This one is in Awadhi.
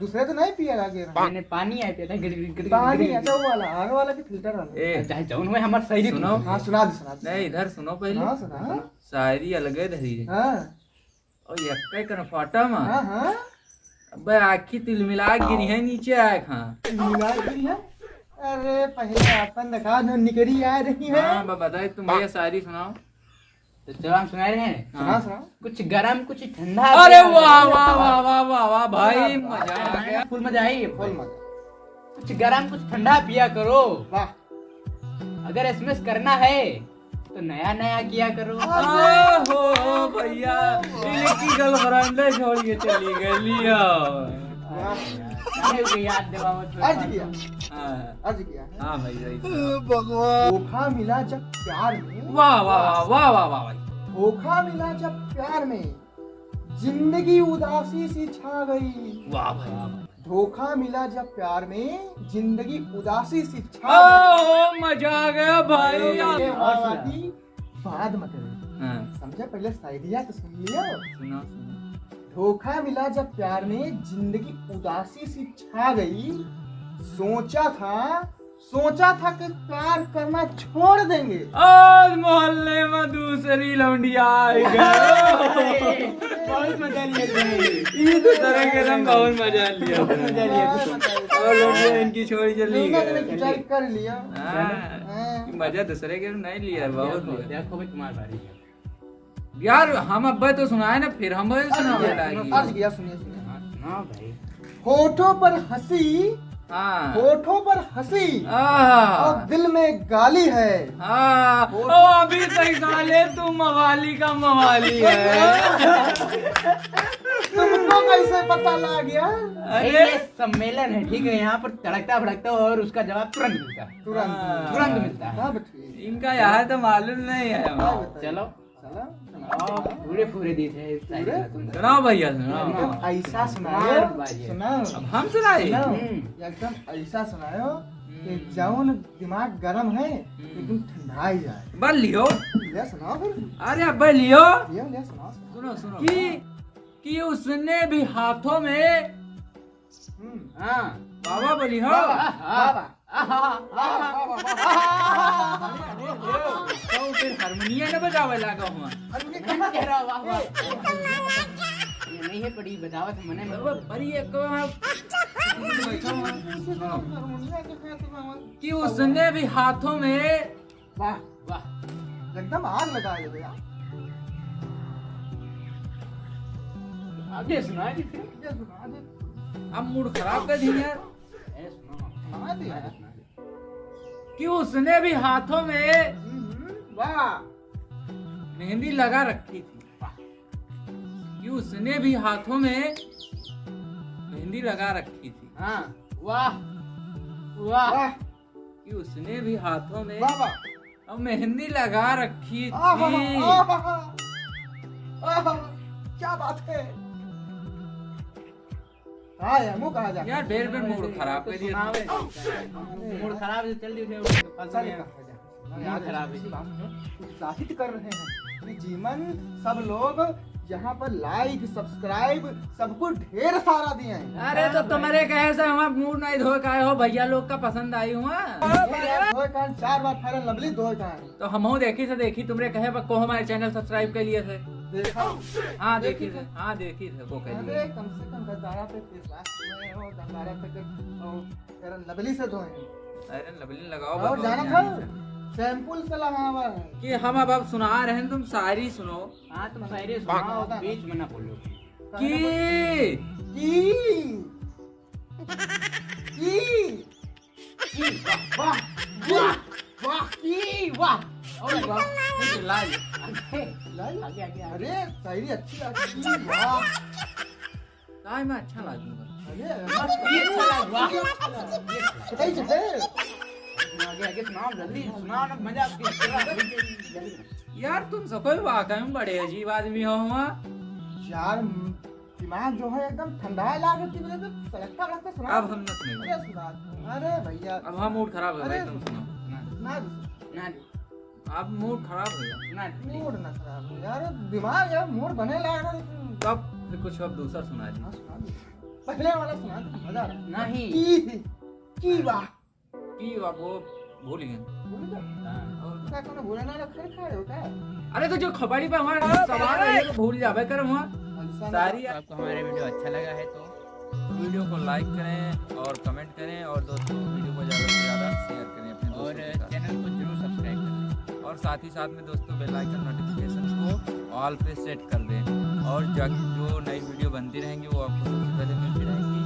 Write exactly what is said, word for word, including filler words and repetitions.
दूसरे तो नहीं पिया लागे रहा। मैंने पानी आए पिया था, गिड़, गिड़, गिड़, पानी, गिड़, गिड़। अच्छा, वो वाला, आरो वाला कि फिल्टर वाला? ए, चाहे जौन हुए, हमार शायरी सुनो। हाँ, सुना दे, सुना दे। नहीं, इधर सुनो पहले। हाँ, सुना। सुना। शायरी अलगे धरी है। हाँ। और यक्के कनफाटा में। हाँ, हाँ। अबे आखी तिलमिला गिरी है नीचे आए खां। तिलमिला गिरी है? अरे पहले आपन दिखा दो, निकरी आ रही है। हाँ, ब-, बताए तुम भैया शायरी सुनाओ। तो चलो हम सुना रहे हैं। हाँ। सुना, सुना। कुछ गरम, कुछ ठंडा अरे पिया वाह, करो। वाह, वाह, वाह, वाह, वाह, भाई, वाह, मजा आ गया। फुल मजा आई है। फुल मजा। कुछ गरम, कुछ ठंडा पिया करो। वाह। अगर एसएमएस करना है, तो नया नया किया करो। ओहो, भैया, इनकी गर्लफ्रेंड छोड़ के चली गई, लिया। वाह। काहे के याद दिलावत हो? अर्ज किया। हाँ। अर्ज किया है। हाँ भाई, भाई। भगवान। धोखा मिला जब प्यार में। वाह, वाह, वाह, वाह, वाह, वाह, भाई। धोखा मिला जब प्यार में, जिंदगी उदासी सी छा गई। वाह भाई, वाह भाई। धोखा मिला जब प्यार में, जिंदगी उदासी सी छा गई। ओहो, मजा आ गया भाई। ये वाह, वाह। बात मत करो। हाँ। समझा, पहले शायरिया तो सुन लिया। सुनाओ, सुनाओ। धोखा मिला जब प्यार में, जिंदगी उदासी सी छा गई। सोचा था, सोचा था कि प्यार करना छोड़ देंगे। आज मोहल्ले में दूसरी लौंडिया आ गई। बहुत मजा लिया तुमने। ये तो तरह के तुम बहुत मजा लिया। बहुत मजा लिया। और लौंडिया इनकी छोड़ी चली गई। कर लिया। हाँ। हाँ। मजा दूसरे के नहीं लिया, बहुत देखो, लिया। देखो भाई, तुम्हारे बारे में। यार, हम अब्बे तो सुनाए ना, फिर हम वही सुनावे लागी। अर्ज किया, सुनिए, सुनिए। हाँ, सुनाओ भाई। होठों पर हंसी, हाँ। होठों पर हंसी, आहा। और दिल में गाली है। हाँ। होठ- ओ, अभी तक साले तू मवाली का मवाली है। तुमको कैसे पता लग गया? अरे। ये सम्मेलन है, ठीक है, यहाँ पर तड़कता भड़कता और उसका जवाब तुरंत मिलता है। तुरंत। हाँ। तुरंत मिलता है। हाँ, बच्चे। इनका यहाँ तो मालूम नहीं है। हाँ, बताइए। चलो। चलो, सुनाओ। पूरे, पूरे दी थे, पूरे? सुनाओ भैया, सुनाओ। एकदम ऐसा सुनाओ, सुनाओ। अब हम सुनाए? सुनाओ। हम्म। एकदम ऐसा सुनाओ कि हम्म। जौन दिमाग गरम है, हम्म। एकदम ठंडा ही जाए। बन लियो। ले सुनाओ फिर। अरे, अब बन लियो। लियो, ले सुनाओ, सुनाओ। सुनो, सुनो। कि, कि उसने भी हाथों में हम्म। हाँ। बाबा बोली हो। बाबा, बाबा। तो फिर हारमोनिया न बजावे लागा हुआ। अरे, ये कहाँ कह रहा, वाह, वाह। ये नहीं है पड़ी, बजावत मने में। बाबा, पड़ी है, को हम बैठा हुआ। हारमोनिया के साथ में हम कि उसने भी हाथों में वाह, वाह। एकदम आग लगा दे भैया। आगे सुना जी फिर। ये सुना दे। अब मूड खराब कर दी यार। ए, सुना। सुना दे यार। सुना दे। कि उसने भी हाथों में हम्म, वाह। मेहंदी लगा रखी थी। वाह। कि उसने भी हाथों में मेहंदी लगा रखी थी। हाँ, वाह, वाह। वाह। कि उसने भी हाथों में वाह, वाह। अब मेहंदी लगा रखी आहा, थी। आहा, आहा, क्या बात है। हाँ यार, मुँह कहाँ जा? यार, बेर बेर मूड खराब कर दिया। सुनावे। मूड खराब है, चल दियो, चल, चल, चल, चल। मूड खराब है। किसी बात में उत्साहित कर रहे हैं कि जीवन सब लोग यहाँ पर like, subscribe, सबको ढेर सारा दिए हैं। अरे, तो तुम्हारे कहे से हमारा मूड नहीं धोए का हो, भैया लोग का पसंद आई हुआ। धोए का, चार बार Fair and Lovely धोए का। तो हमहू देखी से देखी, तुमरे कहे पर को हमारे channel subscribe कर लिए थे। देखा? हाँ, देखी देखी थे। थे। हाँ, देखी थे, वो कह अरे, लिए। कम से कम दस बारह पे face wash हुए हो, दस बारह पे जब, ओ, Fair and Lovely से धोए हैं। Fair and Lovely लगाओ, और बताओ जाना क्या था? है? Shampoo से लगावा है। कि हम अब, अब सुना रहे हैं, तुम शायरी सुनो। हाँ, तुम शायरी सुनाओ, बता। बीच में ना बोलो। कि कि कि की वाह, वाह, वाह, वाह, की वाह। और वाह। ये तो लाल। अरे, लाल? आगे, आगे, आगे। अरे, शायरी अच्छी आ गई। वाह। काय में अच्छा लागूंगा? अरे, ये अच्छा लगा, वाह। ये अच्छा लगा। ये अच्छा लगा। बताइए, सुनाओ, जल्दी सुनाओ ना, मजा आपकी। यार, तुम सब वाकई में बड़े अजीब आदमी हो हुआ। यार, दिमाग जो है एकदम ठंडा है, लाग रही है, तो सड़कता भड़कता सुना। अब हम न सुनेंगे। अरे सुना, अरे भैया। अब हाँ, मूड खराब हो गया, अरे तुम सुनाओ। ना, ना। ना। अब मूड खराब हो गया। ना। मूड ना खराब हो यार, दिमाग यार, मूड बने लाग रहा है। तब फिर कुछ अब दूसरा सुना दे। हाँ, सुना दे। पहले वाला सुना दे, मजा आ रहा है। नहीं। की, की वाह। की वाह, वो भूल गए। भूल गए? हाँ। और क्या, कौनो भूले ना रखे खड़े हो क्या? अरे, तो जो खपड़ी पे हमारा सवाल है, ये तो भूल जावे कर वहाँ। ऐसा ना। सारी तो आपको हमारा वीडियो अच्छा लगा है तो वीडियो को लाइक करें और कमेंट करें और दोस्तों, वीडियो को ज़्यादा से ज़्यादा शेयर करें अपने दोस्तों और के साथ। चैनल को जरूर सब्सक्राइब करें। और साथ ही साथ में दोस्तों, बेल आइकन नोटिफिकेशन को ऑल पे सेट कर दें और जब जो नई वीडियो बनती रहेंगी, वो आपको सबसे पहले मिलती रहेंगी।